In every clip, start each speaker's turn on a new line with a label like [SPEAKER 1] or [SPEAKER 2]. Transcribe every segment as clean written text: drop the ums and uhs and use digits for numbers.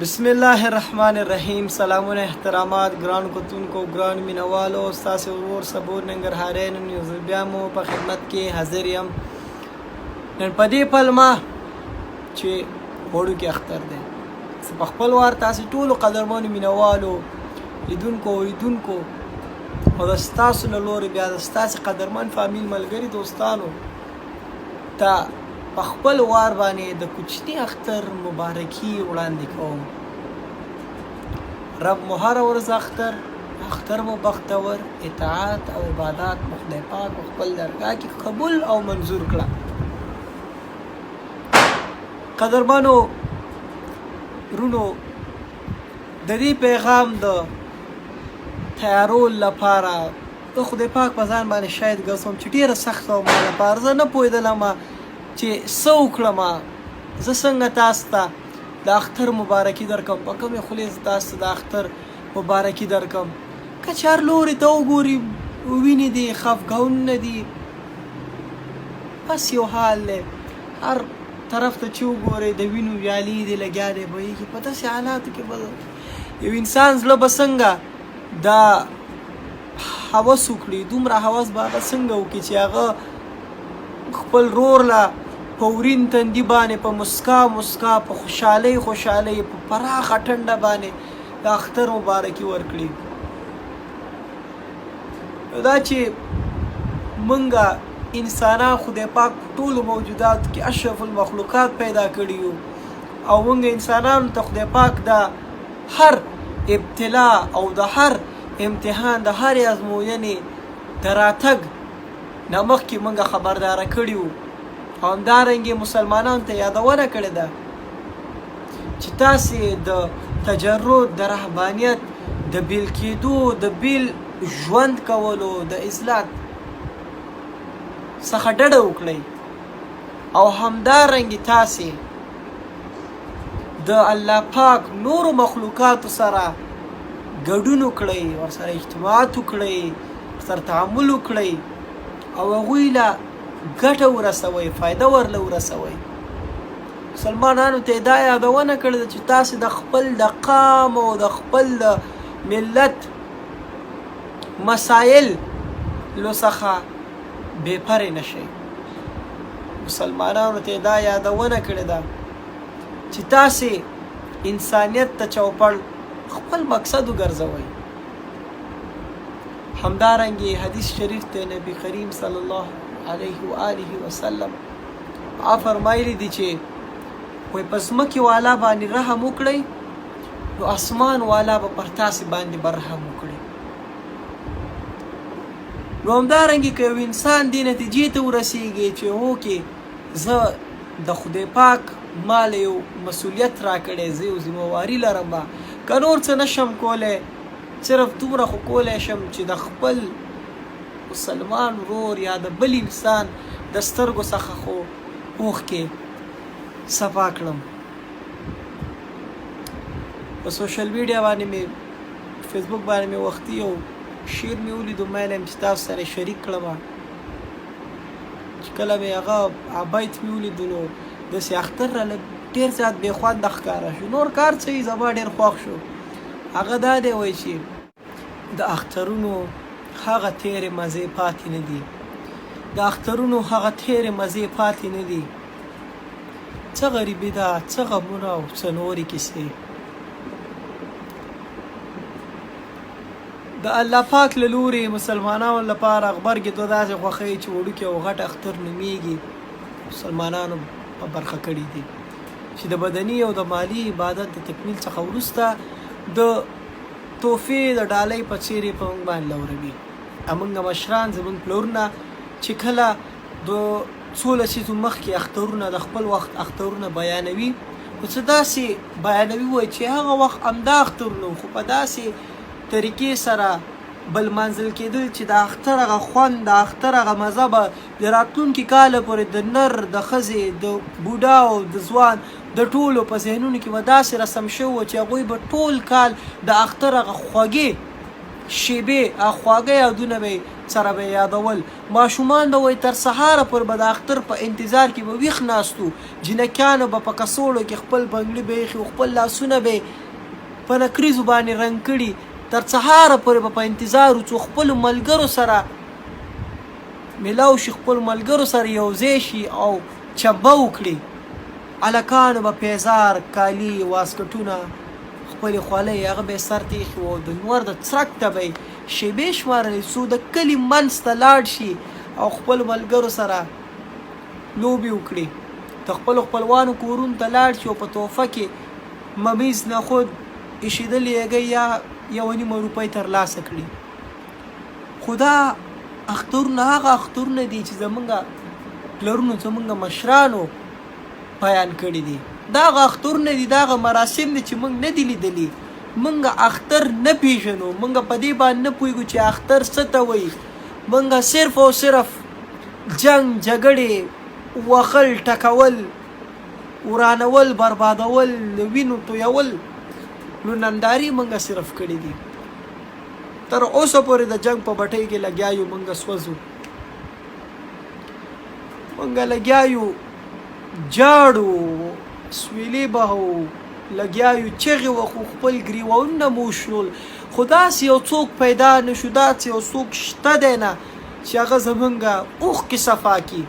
[SPEAKER 1] بسم الله الرحمن الرحیم. سلامونه، احترامات، ګران کتونکو، ګران مینوالو. ستاسو ورور صبور ننګرهاری نن یو ځل بیا مو په خدمت کې حاضر یم. نن په دې پلمه چې وړوکی اختر دی، زه په خپل وار تاسو ټولو قدرمنو مینوالو، لیدونکو، اوریدونکو او د ستاسو له لورې بیا د ستاسو قدرمن فامیل، ملګري، دوستانو ته په خپل وار باندې د کوچني اختر مبارکي وړاندې کوم. رب مو هره ورځ اختر، اختر مو بختور، اطاعت او عبادت مو خدای پاک په خپل درګاه کې قبول او منظور کړه. قدرمنو رونو، د دې پیغام د تیارولو لپاره د خدای پاک په ځان باندې شاید ګرځوم چې ډیره سخته وه ما لپاره. زه نه پوهېدلم چې څه وکړم، زه څنګه تاسو ته د اختر مبارکي درکم، په کومې خولې زه تاسو ته د اختر مبارکي درکم. که چې هر لوري ته وګوري، وینې دي، خفګانونه دي، بس یو حال دی. هر طرف ته چې وګورې، د وینو ویالې دي، لګیا دی بهیږي. په داسې حالاتو کې به یو انسان زړه به څنګه دا هوس وکړي؟ دومره هوس به هغه څنګه وکړي چې هغه خپل رور له په ورین تندي باندې، په مسکا مسکا، په خوشحالۍ خوشحالۍ، په پراخه ټنډه باندې د اختر مبارکي ورکړي؟ نو دا چې مونږه انسانان خدای پاک په ټولو موجوداتو کې اشرف المخلوقات پیدا کړي یو او مونږ انسانانو ته خدای پاک د هر ابتلا او د هر امتحان، د هرې ازموینې د راتګ نه مخکې مونږ خبرداره کړي وو او همدارنګې مسلمانانو ته یادونه کړې ده چې تاسې د تجرد، د رهبانیت، د بیل کېدو، د بیل ژوند کولو، د اصلاح څخه ډډه وکړئ او همدارنګې تاسې د الله پاک نورو مخلوقاتو سره ګډون وکړئ، ورسره اجتماعات وکړئ، سره تعامل وکړئ او هغوی له ګټه ورسوئ، فایده ورله ورسوئ. مسلمانانو ته دا یادونه کړې ده چې تاسې د خپل د قام او د خپل د ملت مسایل لو څخه بې پرې نه شئ. مسلمانانو ته دا یادونه کړې ده چې تاسې انسانیت ته چوپړ خپل مقصد وګرځوئ. همدارنګه حدیث شریف ته نبی کریم صلی الله علیه و آله وسلم ا فرمایلی دي چې وای په ځمکې والا باندې رحم وکړئ نو اسمان والا به پر تاسې باندې به رحم وکړي. نو همدارنګه که یو انسان دې نتیجې ته ورسیږي چې هوکې زه د خدای پاک مال یو مسولیت راکړی، زه یو ذمه لرم، که نور څه نشم کولی صرف دومره خو کولی شم چې د خپل مسلمان ورور یا د بل انسان د سترګو څخه خو اوښکې صفا کړم. په سوشل میډیا باندې مې، فیسبوک باندې مې وختي یو شعر مې ولیدو، ما ویل چې تاسو سره شریک کړم. چې کله مې هغه بیت مې ولیدو نو داسې اختر راله ډېر زیات بې خونده ښکاره شو. نور کار څه وي، زما ډېر خوښ شو. هغه دا دی، وایي چې د اخترونو هغه تېرې مزې پاتې نه دي، د اخترونو هغه تېرې مزې پاتې نه دي، څه غریبي ده، څه غمونه او څه نورې کیسې. د الله پاک له لوري مسلمانانو لپاره غبرګې دوه داسې خوښۍ چې وړوکی او غټ اختر نومیږي مسلمانانو په برخه کړي دي چې د بدني او د مالي عبادت د تکمیل څخه وروسته د تحفې د ډالۍ په څیر یې په موږ باندې لوروي. موږ مشران، زموږ پلرونه چې کله د څو لسیزو مخکې اخترونه، د خپل وخت اخترونه بیانوي نو څه داسې بیانوي، وایي چې هغه وخت همدا اخترونه، خو په داسې طریقې سره به لمانځل کېدل چې د اختر هغه خوند، د اختر هغه مزه به د راتلونکي کاله پورې د نر، د ښځې، د بوډا او د ځوان د ټولو په ذهنونو کې به داسې رسم شوی و چې هغوی به ټول کال د اختر هغه خوږې شیبې، هغه خواږه یادونه به سره به یادول. ماشومان به وایي تر سهاره پورې به د اختر په انتظار کې به ویښ ناست وو. جینکیانو به په کڅوړو کې خپل بنګړي به ایښي وو، خپل لاسونه به یې په نکریزو باندې رنګ کړي، تر سهاره پورې به په انتظار وو څو خپلو ملګرو سره ملاو شي، خپلو ملګرو سره یو ځای شي او چمبه وکړي. هلکانو به پیزار، کالي، واسکټونه، خپلې خولۍ هغه به یې سر ته ایښي وو او د نور د څرک ته به یې شېبې شمارلې څو د کلي منځ ته لاړ شي او خپلو ملګرو سره لوبې وکړي، د خپلو خپلوانو کورونو ته لاړ شي او په تحفه کې ممیز، نخود، ایشېدلې هګۍ یا یوه نیمه روپۍ ترلاسه کړي. خو دا اخترونه هغه اخترونه دي چې زمونږ پلرونو، زمونږ مشرانو بیان کړي دي. دا هغه اخترونه دي، دا هغه مراسم دي چې مونږ نه دي لیدلي. مونږ اختر نه پیژنو، مونږ په دې باندې نه پوهیږو چې اختر څه ته وایي. مونږ صرف او صرف جنګ، جګړې، وهل، ټکول، ورانول، بربادول، د وینو تویول نو نندارې مونږ صرف کړي دي. تر اوسه پورې د جنګ په بټۍ کې لګیا یو، مونږ سوځو، مونږ لګیا یو جاړو، سویلې بهو، لګیا یو چغې وخو، خپل ګریوانونه مو وشلول، خو داسې یو څوک پیدا نه شو، داسې یو څوک شته دی نه چې هغه زمونږ اوښکې صفا کړي،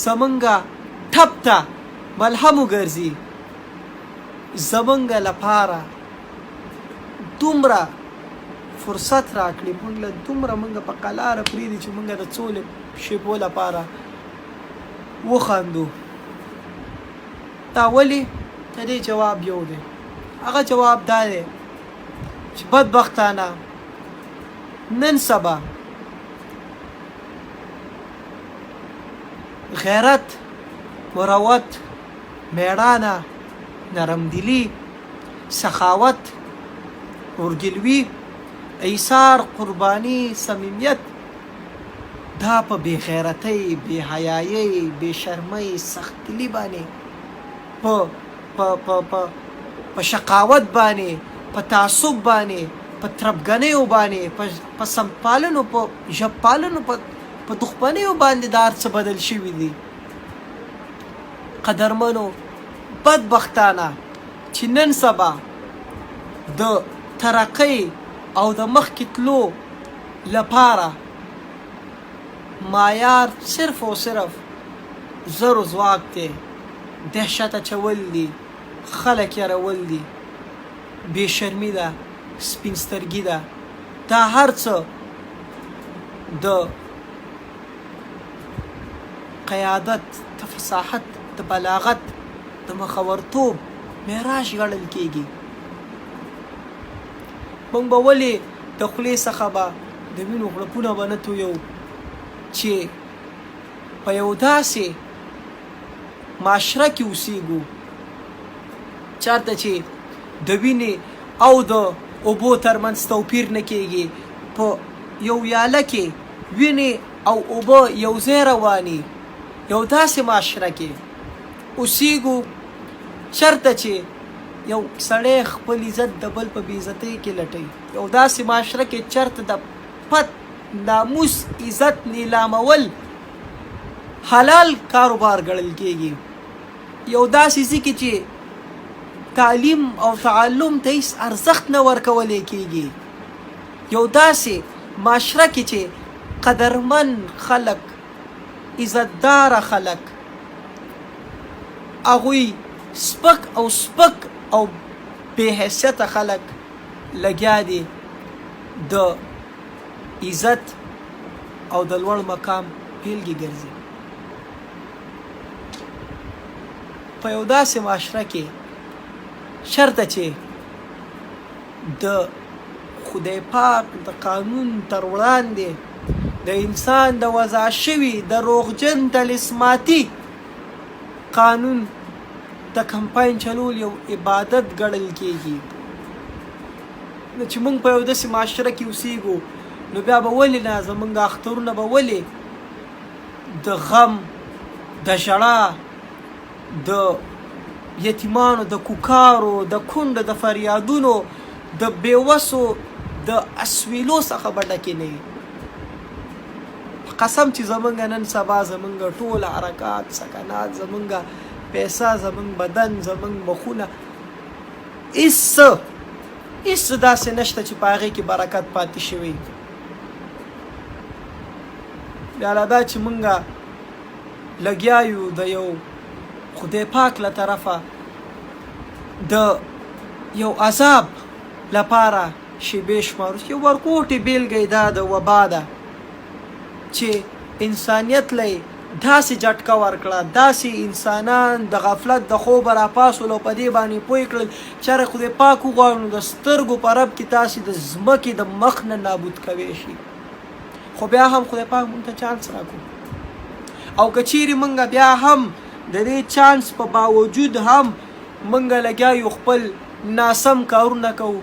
[SPEAKER 1] زمونږ ټپ ته ملهم وګرځي، زمونږ لپاره دومره فرصت راکړي، مونږ له دومره مونږ په قلاره پرېږدي چې مونږ د څو شېبو لپاره وخاندو. دا ولې؟ د دې جواب یو دی، هغه جواب دا دی چې بدبختانه نن سبا غیرت، مروت، مېړانه، نرمدلي، سخاوت، اورګلوي، ایثار، قرباني، صمیمیت دا په بې غیرتۍ، بې حیایۍ، بې شرمۍ، سختدلي باندې، په په په په په شقاوت باندې، په تعصب باندې، په تربګنیو باندې، په په سمتپالنو، په ژبپالنو، په په دښمنیو باندې دا هر څه بدل شوي دي. قدرمنو، بدبختانه چې نن سبا د ترقۍ او د مخکې تلو لپاره معیار صرف او صرف زر و ځواک دی، دهشت اچول دي، خلک یرول دي، بې شرمي ده، سپین سترګي ده، دا هر څه د قیادت، د فصاحت، د بلاغت، د مخورتوب معراج ګڼل کېږي. موږ به ولې د خولې څخه به د وینو غړپونه به نه تویو چې په یو داسې معاشره کې اوسېږو چېرته چې د وینې او د اوبو ترمنځ توپیر نه کېږي، په یو ویاله کې وینې او اوبه یو ځای رواني، یو داسې معاشره کې اوسېږو چېرته چې یو سړی خپل عزت د بل په بې عزتۍ کې لټوي، یو داسې معاشره کې چېرته د پت، ناموس، عزت نیلامول حلال کاروبار ګڼل کېږي، یو داسې ځای کې چې تعلیم او تعلم ته هیڅ ارزښت نه ورکولی کېږي، یو داسې معاشره کې چې قدرمن خلک، عزتداره خلک، هغوی سپک او سپک او بې حیثیته خلک لګیا دي د عزت او د لوړ مقام بیلګې ګرځي. په یو داسې معاشره کې چرته چې د خدای پاک د قانون تر وړاندې د انسان د وضع شوي دروغجن طلسماتي قانون د کمپاین چلول یو عبادت ګڼل کېږي، نو چې موږ په یو داسې معاشره کې اوسېږو نو بیا به ولې نه زموږ اخترونه به ولې د غم، د ژړا، د یتیمانو د کوکارو، د کونډو د فریادونو، د بېوسو د اسویلو څخه به ډکې نه وي. قسم چې زمونږ نن سبا زمونږ ټول حرکات، سکنات، زمونږ پیسه، زمونږ بدن، زمونږ مخونه، هیڅ هیڅ داسې نشته چې په هغې کې برکت پاتې شوی. بیا لا دا چې مونږ لګیا یو د یو خدای پاک له طرفه د یو عذاب لپاره شیبې شمارو. یو ورکوټې بیلګه یې دا د وبا ده چې انسانیت له یې داسې جټکه ورکړه، داسې انسانان د غفلت د خوبه راپاڅول او په دې باندې پوه کړل چې چېرې خدای پاک وغواړي نو د سترګو په رب کې تاسې د ځمکې د مخ نه نابود کوی شي. خو بیا هم خدای پاک مونږ ته چانس راکړو، او که چیرې مونږ بیا هم د دې چانس په باوجود هم مونږ لګیا یو خپل ناسم کارونه کوو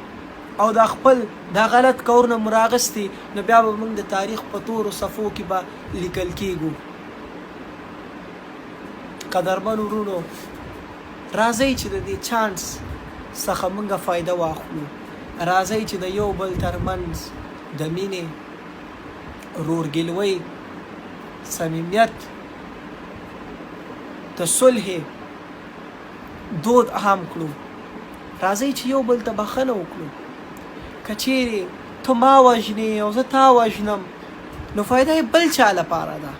[SPEAKER 1] او دا خپل دا غلط کارونه مو راغستي، نو بیا به موږ د تاریخ په تورو صفو کې به لیکل کیږو. قدرمن ورونو، راځئ چې د دې چانس څخه موږ فایده واخلو. راځئ چې د یو بل ترمنځ د مینې، رورګلوۍ، صمیمیت، د صلحې دود عام کړو. راځئ چې یو بل ته بخښنه وکړو. که چیرې ته ما وژنې او زه تا وژنم نو فایده یې بل چا لپاره ده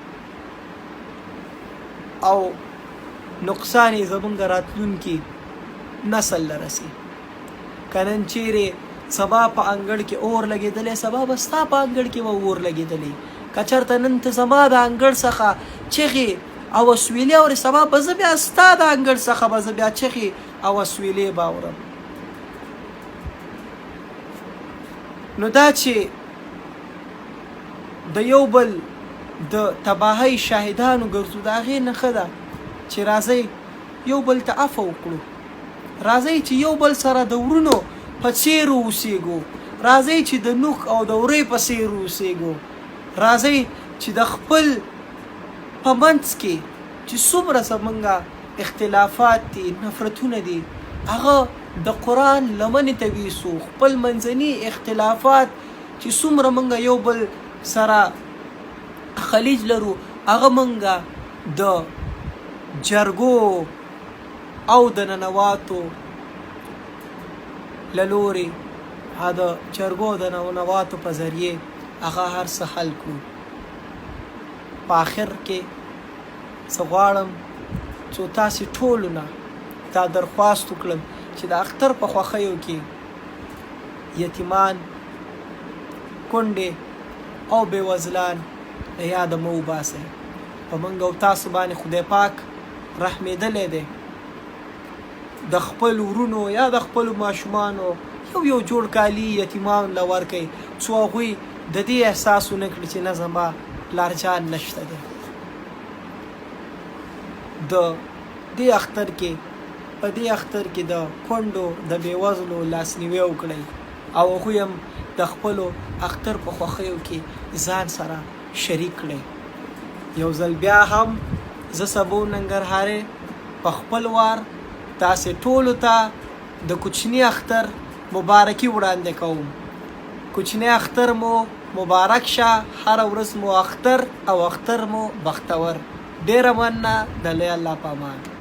[SPEAKER 1] او نقصان یې زمونږ راتلونکي نسل له رسي. که نن چیرې سبا په انګړ کې اور لګېدلی، سبا به ستا په انګړ کې به اور لګېدلی. که چېرته نن ته زما د انګړ څخه چغې او اسویلې اورې، سبا به زه بیا ستا د انګړ څخه به زه بیا چغې او اسویلې به اورم. نو دا چې د یو بل د تباهۍ شاهدانو ګرځو، د هغې نښه ده چې راځئ یو بل ته عفو وکړو. راځئ چې یو بل سره د ورونو په څیر اوسیږو. راځئ چې د نوک او د ورۍ په څیر اوسیږو. راځئ چې د خپل په منځ کې چې څومره زمونږ اختلافات دي، نفرتونه دي، هغه د قرآن لمنې ته ویسو. خپل منځني اختلافات چې څومره مونږ یو بل سره خلیج لرو، هغه مونږ د جرګو او د ننواتو له لورې، د جرګو او د ننواتو په ذریعه هغه هر څه حل کړو. په آخر کې زه غواړم څو تاسې ټولو نه دا درخواست وکړم چې د اختر په خوښیو کې یتیمان، کونډې او بېوزلان له یاده مه وباسئ. په موږ او تاسو باندې خدای پاک رحمېدلی دی. د خپل ورونو یا د خپلو ماشومانو یو یو جوړ کالي یتیمانو له ورکړئ، څو هغوی د دې احساس ونه کړي چې نه زما پلارجان نشته دی. د دې اختر کې په دې اختر کې د کونډو، د بېوزلو لاسنیوی وکړئ او هغوی هم د خپلو اختر په خوښیو کې ځان سره شریک کړئ. یو ځل بیا هم زه سبو ننګرهاری په خپل وار تاسې ټولو ته د کوچني اختر مبارکي وړاندې کوم. کوچنی اختر مو مبارک شه، هره ورځ مو اختر او اختر مو بختور. ډېره مننه، د لوی الله په امان.